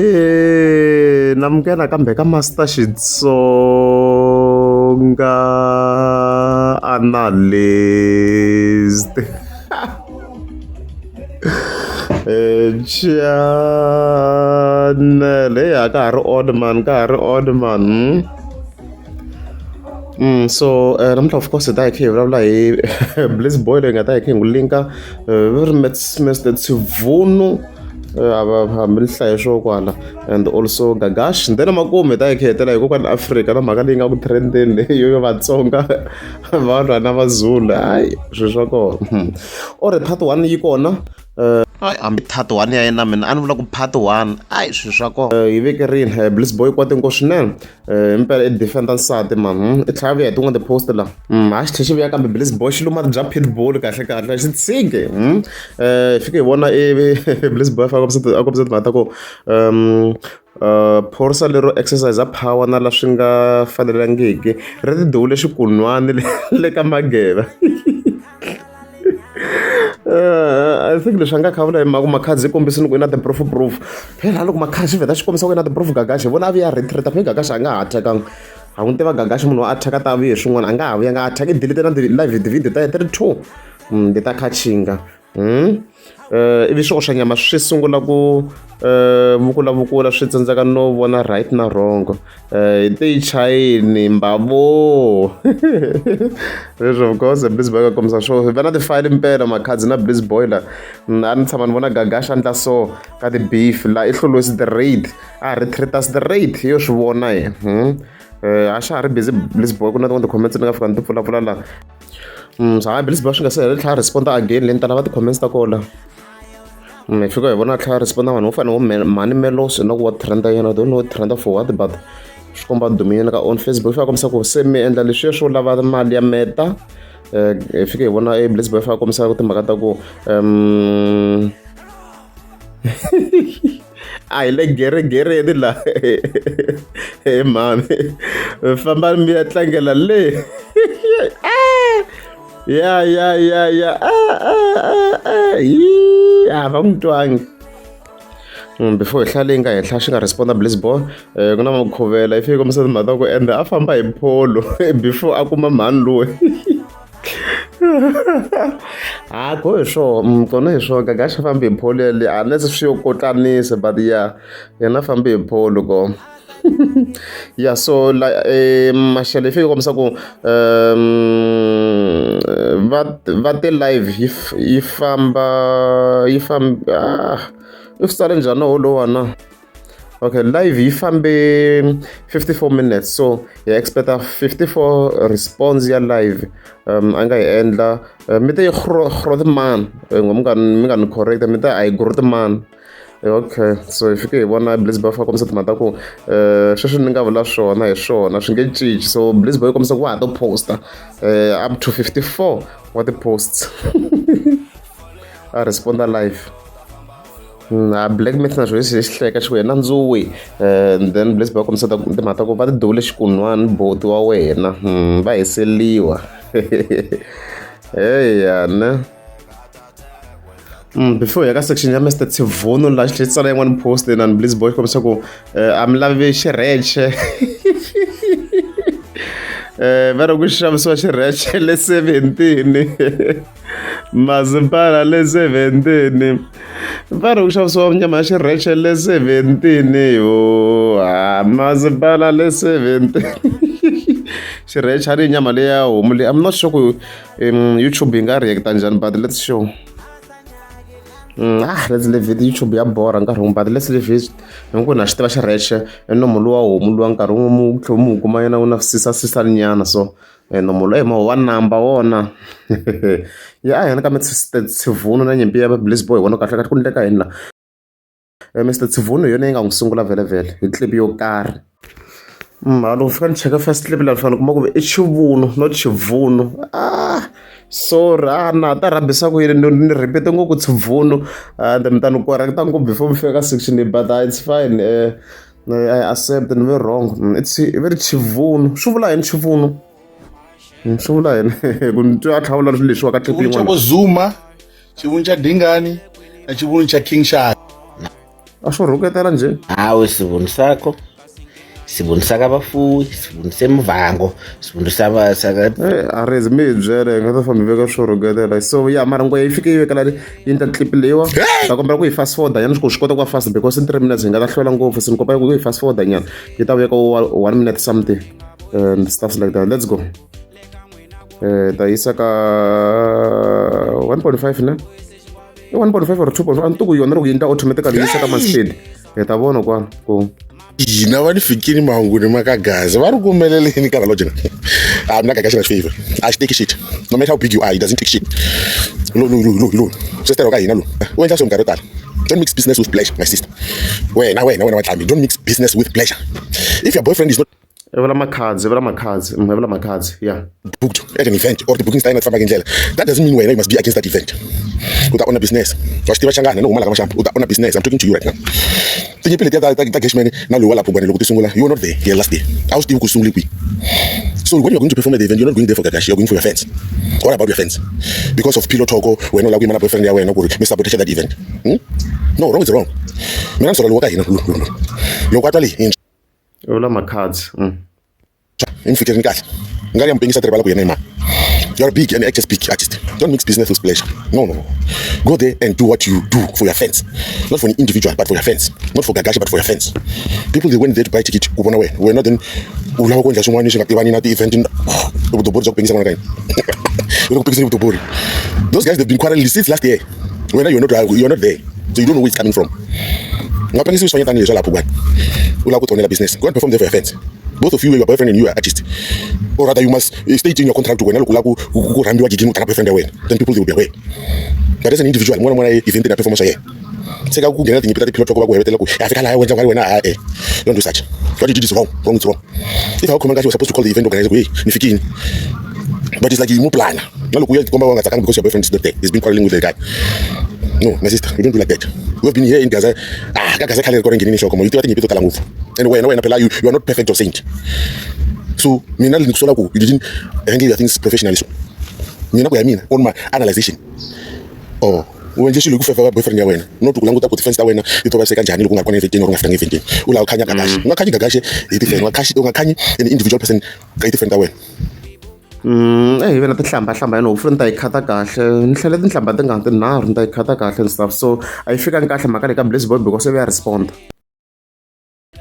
Ahee namukela kambe ka Master Xitsonga Analyst channel heyi a ka ha ri on man ka ha ri on man. So namuntlha of course hi ta hi kha hi vulavula hi Bliss Boy leyi nga ta hi kha hi n'wi linka va ri Mr Tshivhunu hambi ni hlaye swo kwala and also Gagash then makumu hi ta hi kha hi hetela hi kokwani Afrika na mhaka leyi nga ku trendeni leyi yo Vatsonga va lwa na Mazulu hayi swilo swa kona or part one yi kona. Hayi hambi part one ya yena mina a ni vula ku part one hayi swilo swa kona hi veke rini Bliss Boy kwate ngopfu swinene. Himpela i defender nsati mani i tlhela a vuya hi tin'wana ti-post la a xi tlhela xi vuya kambe Bliss Boy xi luma bya pitbull kahle kahle a xi tshiki hi fike hi vona ivi Bliss Boy a fika a kombisa timhaka ta ku phorisa lero exercise power na la swi nga fanelangiki ri ti duvule xikunwani le ka Mageva. I think leswi a nga kha vula hi mhaka Makhadzi i kombisini ku i na ti-proof proof phela loko Makhadzi vheta xi kombisa ku i na ti-proof Gagash hi vona a vuya a retreat phela Gagash a nga ha attack-angi ha n'wi tiva Gagash munhu wa attack ta vuye hi swin'wana a nga ha vuyanga attack i delete na ti-live ti-video ta yena ti ri two leti ta kha ivi swi oxa nyama swi sungula ku vukulavukula swi tsandzeka no vona right na wrong hi te yi chayini mbavo leswi of course Bliss Boy ka kombisa swo va na ti-file mpela Makhadzi na Bliss Boy la a ni tshama ni vona Gagash a ndla so ka ti-beef la i hluriwe straight a retreat straight yo swi vona yena a xa ha ri busy Bliss Boy ku na tin'wana ti-comments ni nga fika ni ti pfulapfula la. Hayi Bliss Boy swi nga se hela tlhela respond again leyi ni ta lava ti-comments ta kona hi fika hi vona tlhela respond vanhu vo fana vo Mhani Melos na ku wa trend yena don't know trend for what but swi komba dumile ka on Facebook fika kombisa ku se mi endla leswiya swo lava mali ya Meta hi fika hi vona e Bliss Boy fika kombisa timhaka ta ku a hi le geregereni la he mhani fambani mi ya tlangela le ya ya ya ya a va n'wi twangi before hi hlaya leyi nga henhla xi nga responda Bliss Boy ku na Makhuvela yi fike kombisa timhaka ta ku ende a famba hi pholo before a kuma mhani loyi. Ha ko hi swona kona hi swona Gagash a fambi hi pholo yaleyo unless swi yo kotlanisa but ya yena a fambi hi pholo ko ya so la Mashele yi fike yi kombisa ku va va te live yi yi famba yi famba i swi tsale njhani wolowa na. Okay live yi fambe 54 minutes so hi expect-a 54 response ya live a nga yi endla mi te grootman mi nga ni correct mi te a hi grootman okay so hi fike hi vona Bliss Boy a kombisa timhaka ta ku sweswi ni nga vula swona hi swona swi nge cinci so Bliss Boy yi kombisa ku wa ha to posta up to 54 wa ti-posts a respond-a live. A Black Myth na xona xi xi hleka xi ku yena ndzuwe and then Bliss Boy a kombisa timhaka ta ku va ti duvule xikun'wana boti wa wena va hiseriwa heya ne before hi ya ka section ya Mister Tshivhunu laha xi tlhela xi tsala yin'wana post na Bliss Boy xi kombisa ku a mi lavi xirheche va ri ku xavisiwa xirheche le 17 Masipala le 17 va ri ku xavisiwa nyama ya xirheche le 17 ho ha masipala le 17 xirheche a ni nyama leya homu leyi I'm not sure ku YouTube yi nga react-a njhani but let's show let's leave it YouTube ya borha nkarhi wun'we but let's leave it hi ku na xi tiva xirheche i nomu luwa homu luwa nkarhi wun'we mu tlhe mu kuma yena wu na sisasisanyana so nomo loyi hi wa namba wona ya a hina ka Mr Tshivhunu na nyimpi ya Bliss Boy hi vona kahle kahle ku endleka yini la Mr Tshivhunu hi yona yi nga n'wi sungula vhele hi clip yo karhi loko fika ni cheka first clip laha ni fika ni kuma ku i xivunu not xivhunu sorry a na ha ta rhabisa ku yini ni repeat ngopfu tshivhunu and mi ta ni correct ngopfu before mi fika ka section leyi but it's fine I accept ni ve wrong it's ve ri xivhunu swi vula yini xivhunu swi vula yini ku ni twa a tlhavula leswiwa ka clip yin'wana Zuma. Xivundu xa Dingani na xivundu xa King Shaka. A swo rhuketela njhe? Hawu, sivundu sakho, sivundu sakabafuyi, sivundu semvango, sivundu saka A ri mi hi byele, hi nga ta famba hi veka swo rhuketela. So ya, mara ngweya yi fike yi vekela yi endla clip leyiwa. Ta kombela ku yi fast forward nyana ku swi kota ku va fast, because in 3 minutes hi nga ta hlwela ngopfu. Se ni kombela ku yi fast forward nyana, yi ta veka 1 minute something and stuff like that. Let's go. Ta yisa ka 1.5 ne? I 1.5 or 2.5, a ni tiku yona loko yi endla automatically yi yisa ka ma-speed, hi ta vona kwala ku Hina va ni fikini mahunguni ma ka Gaza va ri ku humeleleni ka Ralojena. A mina Gagashi na favor. A xi teki shit. No matter how big you are, he doesn't take shit. Lo lo lo lo lo. Sister wa ka hina lo. U endla swo minkarhi yo tala. Don't mix business with pleasure, my sister. Wena, wena, wena wa tlhambi, don't mix business with pleasure. If your boyfriend is not I vula Makhadzi, i vula Makhadzi, i vula Makhadzi, ya. booked at an event or the booking style famba ndlela, that doesn't mean wena you must be against that event. U ta own business. Wa xi tiva xangana no huma la ka maxambu, u ta own business. I'm talking to you right now. Tinyimpi letiya ta Gashman na lowa lapho kwani loko ti sungula, you were not there here last day. A wu swi tivi ku sungule kwihi. So when you're going to perform at the event, you're not going there for Gagashi, you're going for your fans. What about your fans? Because of pillow talk, wena u lava ku yima na boyfriend ya wena ku ri mi sabotage that event. No, wrong is wrong. Mina ni sola lowa ka hina lo lo lo. Loko a twa leyi I vula Makhadzi. I ni fikerini kahle nga ri ya mupengisa ti rivala ku yena i mani. You're a big and act as big artist. Don't mix business with pleasure. No, no, no. Go there and do what you do for your fans, not for an individual, but for your fans. Not for Gagashi, but for your fans. People, they went there to buy ticket ku vona wena. Wena then u lava ku endla swin'wana leswi nga tivani na ti-event, vutobori bya ku pengisa n'wana ka yena. U le ku pengiseni vutobori. Those guys, they've been quarreling since last year. Wena you're not there, so you don't know where it's coming from. U nga pengisiwi swifanyetana leswi lapho kwani u lava ku tionela business. Go and perform there for your fans. Both of you, your boyfriend and you, are artist, or rather you must state in your contract wena loko u lava ku rhambiwa gigini u ta na boyfriend ya wena, then people, they will be aware. But as an individual, n'wana n'wana event na performance ya yena, se ka ku nghena tinyimpi ta ti-pillow talk, va ku hevetela ku ya fika laha wena nga wena. Ha eh, don't do such. What you did is wrong. Wrong is wrong. If a wu khomanga, you were supposed to call the event organizer ku, "Hey, ni fikini." But it's like you mo plana na loko u ya tikomba wa nga tsakanga because your boyfriend is not there. He's been quarreling with the guy. No, my sister, you don't do like that. We have been here in Gaza. Ah, ka Gaza khale ri kona nghenini nhloko mo yi tiva tinyimpi to tala ngopfu. And wena, wena phela you are not perfect or saint. So mina ni ku sola ku you didn't handle your things professionally. So mina, ku ya mina, on my analyzation, oh, u endle xilo hi ku fevha boyfriend ya wena, not ku languta ku ti-fans ta wena ti to vaviseka njhani loko u nga ri kona eventini or u nga fikanga eventini. U lava ku khanya Gagashi, u nga khanyi Gagashi hi ti-fan, u nga khanyi an individual person hi ti-fan ta wena. Eh, hi vena tinhlamba hlamba yana, hopefully ni ta yi khata kahle. Ni hlele tinhlamba ti nga tinharhu, ni ta yi khata kahle and stuff. So a yi fikangi kahle mhaka leyi ka Bliss Boy because ivi ya respond.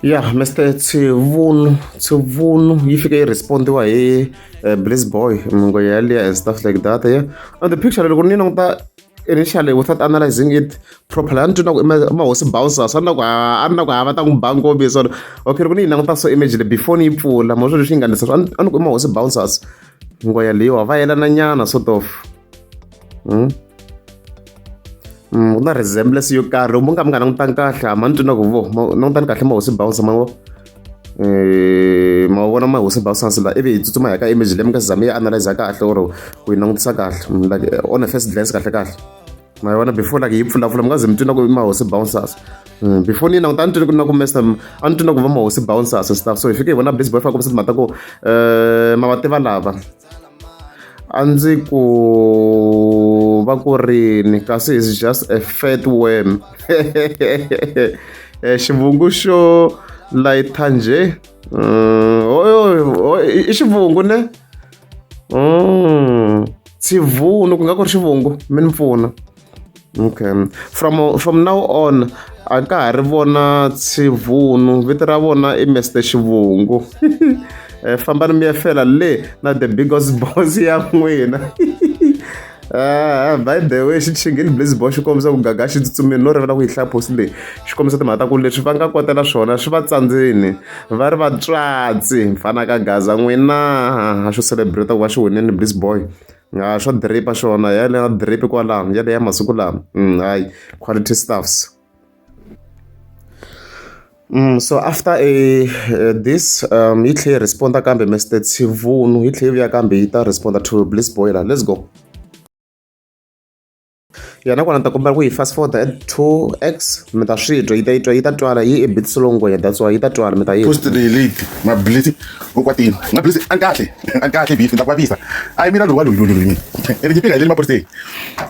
Ya, Mr Tshivunu, Tshivunu yi fike yi respondiwa hi Bliss Boy, mungo yaliya and stuff like that. Yeah, on the picture loko ni languta initially without analyzing it properly, a ni twi na ku i mahosi bouncers, a ni na ku a ni na ku ha va ta n'wi ba ngopfu. Okay, loko ni yi languta so image leyi before ni yi pfula mo, swilo leswi yi nga ndlisa, a ni ku i mahosi bouncers, ngoya leyiwa va yelana nyana sort of. Ku na resemblance yo karhi loko mo nga mi nga langutanga kahle. A ma ni twi na ku vo langutani kahle mahosi bouncer, ma vo ma vona mahosi bouncers la, ivi hi tsutsuma hi ya ka image leyi mi nga za mi yi analyze kahle or ku yi langutisa kahle, like on a first glance kahle kahle ma yi vona before like yi pfulapfula, mi nga ze mi twi na ku i mahosi bouncers. Before ni yi languta a ni twi na ku Mr, a ni twi na ku va mahosi bouncers and stuff. So hi fike hi vona Bliss Boy fa kombisa timhaka ta ku ma va tiva lava a ndzi ku va ku rini, kasi is just a fat worm. Xivungu xo layitha njhe? I xivungu ne? Tshivunu ku nga ku ri xivungu, mi ni pfuna. Okay, from now on a ka ha ri vona Tshivunu, vito ra vona i Mr Xivungu. Fambani mi ya fela le na the biggest boss ya n'wina. Ah, by the way, xi chingile Bliss Boy, xi kombisa ku Gaga xi tsutsumile no rivala ku yi hlaya post leyi. Xi kombisa timhaka ta ku leswi va nga kotela swona swi va tsandzeni, va ri vatswatsi mfana ka Gaza n'wina xo celebrate ku va xi winile Bliss Boy. Nga swo dripa xona yale na drip kwalano yale ya masiku lama. Hayi, quality stuffs. So after a this yi tlhe yi responda kambe Mr Tshivunu yi tlhe yi vuya kambe yi ta responda to Bliss Boy la. Let's go. Yona kona ni ta kombela ku yi fast forward at 2x mi ta swi twa yi ta yi twa yi ta twala yi a bit slow ngwenya that's why yi ta twala mi ta yi post leyi late mablisi u kwatile mablisi a ni kahle a ni kahle beef ni ta ku vavisa a yi mina loyi wa loyi loyi loyi mina ene nyimpi nga heleli maphoriseni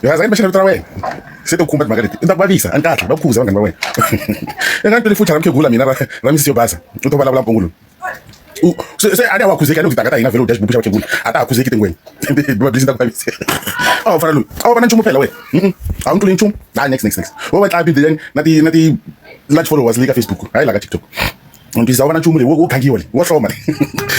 yazi a ni maxela vito ra wena se ti khumba timhaka leti ni ta ku vavisa a ni kahle va ku khuza vanghani va wena i nga ni tweli futhi ra mukhegula mina ra ra misisi yo basa u to vulavula mpongolo se a ni a wa khuzeki a ni ku titanga ta hina vhele u dya xibubu xa vakhegula a ta ha khuzeki tingwenya mablisi ni ta ku vavisa a wu fana loyi a wu va na nchumu phela wena a wu tluli nchumu hayi next next next wo va tlapi then na ti large followers le ka Facebook hayi la ka TikTok. Ntwisa a wu va na nchumu leyi wo khangiwa leyi wo hloma leyi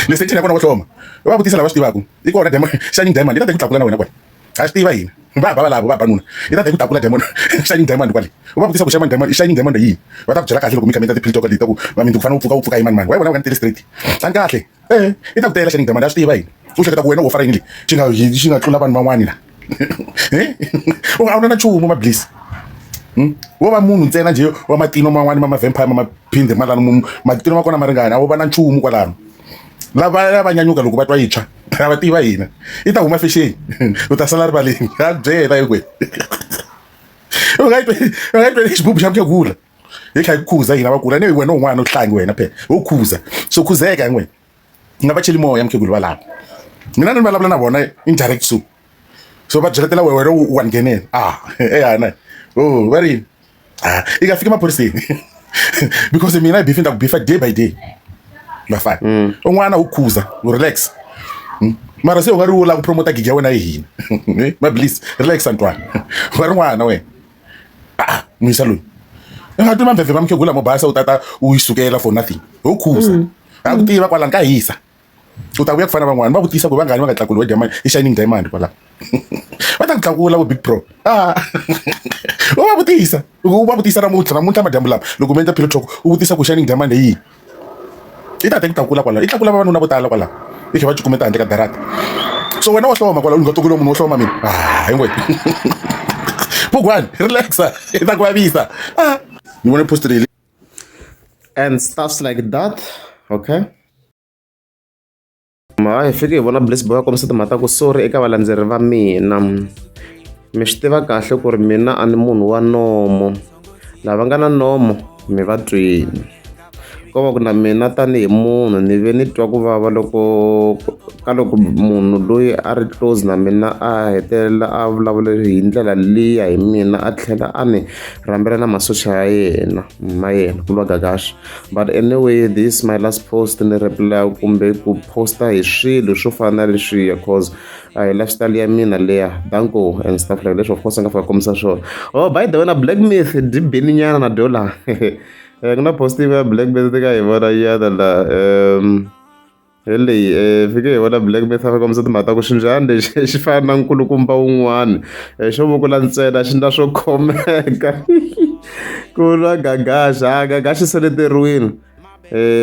leswi ya kona wo hloma va vutisa lava swi tivaka i kona diamond shining diamond yi ta ta ku tlakula na wena kwale ha swi tiva hina va ba valavo va ba nuna yi ta ta ku tlakula diamond shining diamond kwale u va vutisa ku shining diamond shining diamond yini va ta ku byela kahle loko mi kha mi endla ti-pill talk leti ta ku va mindzuku fanele u pfuka u pfuka hi mani mani wa yi vona va nga ni tele straight a ni kahle e i ta ku tela shining diamond ha swi tiva hina u hleketa ku wena wo fara yini leyi xi nga xi nga tlula vanhu van'wani la u nga a wu na na nchumu mablisi wo va munhu ntsena njhe wa matino man'wani ma ma-vampire ma maphinde malano matino ma kona ma ringani a wo va na nchumu kwalano lava va nyanyuka loko va twa yi tshwa a va tiva hina i ta huma fexeni u ta sala rivaleni ha byela hinkwenu u nga yi u nga yi tweli xibubu xa mukhegula hi kha hi khuza hina vakula ni wena un'wana u hlangi wena phela ho khuza so khuzeka hi n'wena nga va cheli moya mukhegula valava mina ni vulavula na vona indirect so so va byeletela wena wena wa nghenela ah eyana oh va ri ah i nga fiki maphoriseni because mina beef ni ta ku beefa day by day vafana un'wana u khuza u relax. Mara se u nga ri u lava ku promota gig ya wena hi hina mablis relax antwana wa ri n'wana wena ah muyisa loyi i nga twi mavhevhe va mukhegula mo basa u tata u yi sukela for nothing ho khuza a ku tiva kwalani ka hisa u ta vuya ku fana van'wani va vutisa ku vangani va nga tlakuli wa diamond i shining diamond kwalaho va ta ku tlakula vo big pro ah u va vutisa u va vutisa namuntlha namuntlha madyambu lama loko mi endla pillow talk u vutisa ku shining diamond hi yini i ta ta ku tlakula kwalaho i tlakula vavanuna vo tala kwalaho i kha va cukumeta handle ka darata so wena wa hloma kwalaho u nga tlakula munhu wo hloma mina ah hinkwenu bugwani relaxa i ta ku vavisa ah ni vone post leyi and stuffs like that. Okay, ma hi fike hi vona Bliss Boy a kombisa timhaka ta ku sorry eka valandzeri va mina mi swi tiva kahle ku ri mina a ni munhu wa nomo lava nga na nomo mi va twini ko va ku na mina tanihi munhu ni ve ni twa ku vava loko ka loko munhu loyi a ri close na mina a hetelela a vulavula hi ndlela liya hi mina a tlhela a ni rhambela na masocha ya yena ma yena ku lwa Gagashi. But anyway, this is my last post ni reply kumbe ku posta hi swilo swo fana na leswiya cause a hi lifestyle ya mina leya danko and stuff like leswi. Of course a nga fika kombisa swona. Oh, by the way, na Black Myth dyi bini nyana na dyo laha ku na post ya Black Myth ka hi vona yana la hi leyi fike hi vona Black Myth a kombisa timhaka ta ku xinjhani lexi xi fana na nkulukumba wun'wana xo vukula ntsena xi na swo khomeka ku lwa Gagaxa a Gagaxa seleteriwini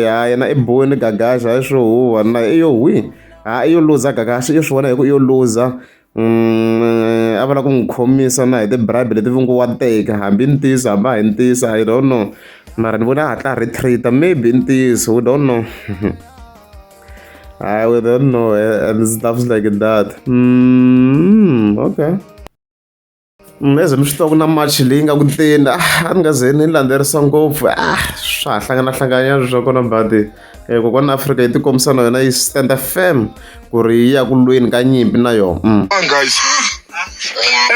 ha yena i buwini Gagaxa hayi swo huwa na i yo hwi ha i yo luza Gagaxa i yo swi vona hi ku i yo luza a va lava ku n'wi khomisa na hi ti-bribe leti va ngo wa teka hambi ntiyiso hambi a hi ntiyiso I don't know mara ni vona a hatla a retreat maybe ntiyiso we don't know. I we don't know and stuff like that. Okay. Eze mi swi tiva ku na march leyi nga ku teni ah a ni nga ze ni landzelerisa ngopfu ah swa ha hlanganahlangana swa kona but kokwana Afrika yi tikombisa na yona yi stand firm ku ri yi ya ku lweni ka nyimpi na yona. Guys,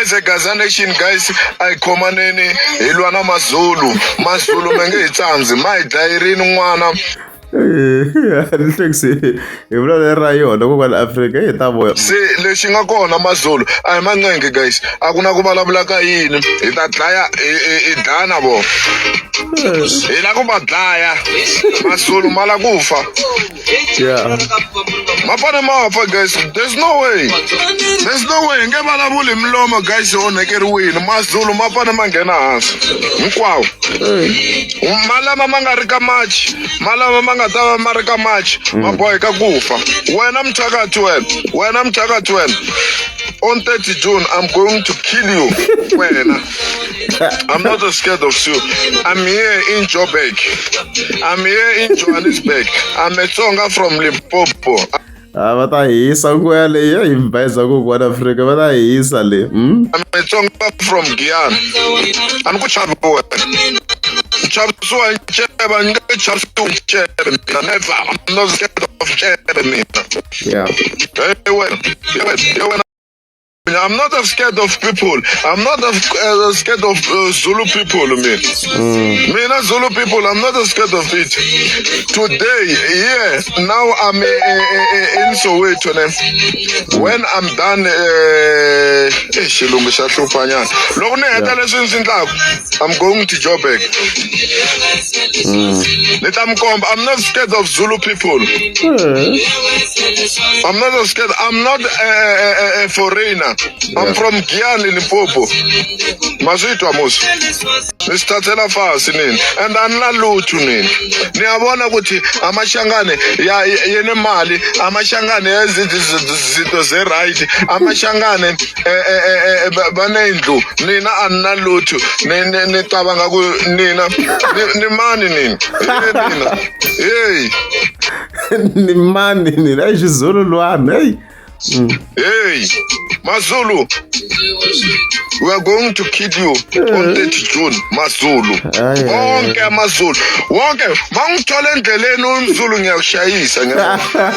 as a Gaza nation guys, a hi khomaneni hi lwa na mazulu mazulu ma nge hi tsandzi ma hi dlayerini n'wana. Ni hlekisi hi vula leri ra yona kokwana Afrika hi ta voya. Se lexi nga kona mazulu a hi manqenge guys a ku na ku vulavula ka yini hi ta dlaya hi dlaya na vona hi la ku va dlaya mazulu ma la ku fa ma fane ma fa guys. There's no way, there's no way hi nge vulavuli hi milomo guys hi onhekeriwile mazulu ma fane ma nghena hansi hinkwawo ma lama ma nga ri ka march ma lama ma nga ta va ma ri ka march ma boheka ku fa wena muthakathi wena wena muthakathi wena on 30 June I'm going to kill you wena. I'm not scared of you. I'm here in Joburg, I'm here in Johannesburg. I'm a Tsonga from Limpopo. A va ta hisa nguva yaleyi ya hi bayiza kokwana Afrika va ta hisa le. I'm a Tsonga from Giyani. A ni ku chavi wena. Ni chavisiwa hi nceve, ni nge chavisiwi hi nceve mina. Never. I'm not scared of nceve mina. Hey wena, hey wena, hey wena. I'm not scared of people. I'm not scared of Zulu people, me. Mina Zulu people, I'm not scared of it. Today, yeah, now I'm in Soweto. Ne? When I'm done, xilungu xa hluphanyana. Loko ni heta leswi ndzi endlaka, I'm going to Joburg. Ni ta mi komba, I'm not scared of Zulu people. I'm not scared. I'm not a foreigner. I'm from Giyani, Limpopo. Maswitwa musi. Nisithathela fasi nini. And anina lutho nini. Niyabona ukuthi amashangane ya yenemali, amashangane yezinto ze right, amashangane banendlu. Nina anina lutho. Nicabanga ku nina ni mani nini? Nina. Hey. Ni mani nina? Hey Xizulu lwani. Hey. Hey, Mazulu, we are going to kill you on 30 June, Mazulu. Wonke amaZulu, wonke mangithola endleleni umZulu ngiyakushayisa ngiyabona.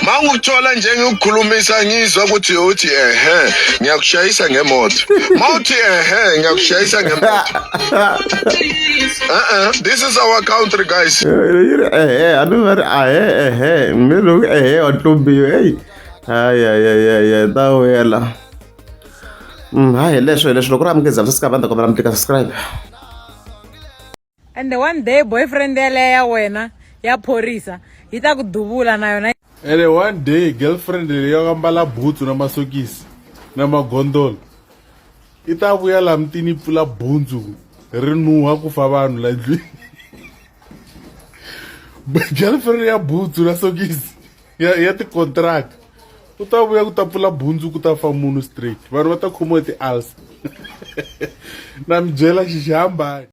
Mangikuthola nje ngikukhulumisa ngizwa ukuthi uthi ehe, ngiyakushayisa ngemoto. Mawuthi ehe, ngiyakushayisa ngemoto. Uh-uh, this is our country, guys. Ehe, a ni va ri ahe ehe, mi loko ehe wa tlumbiwa hey. Hayi hayi hayi hayi ta wela. Hayi leswo hi leswo loko ri amukeza subscribe a ni ta kombela mi tlika subscribe. And one day boyfriend yaleyo ya wena ya phorisa yi ta ku duvula na yona. Ene one day girlfriend leyi ya ku ambala butsu na masokisi na magondolo i ta vuya laha mutini yi pfula bundzu ri nuha ku fa vanhu la ndlwini. Girlfriend ya butsu na sokisi ya ti-contract u ta vuya ku ta pfula bundzu ku ta fa munhu straight vanhu va ta khomiwa ti-ulcer na mi byela xi xi hambani.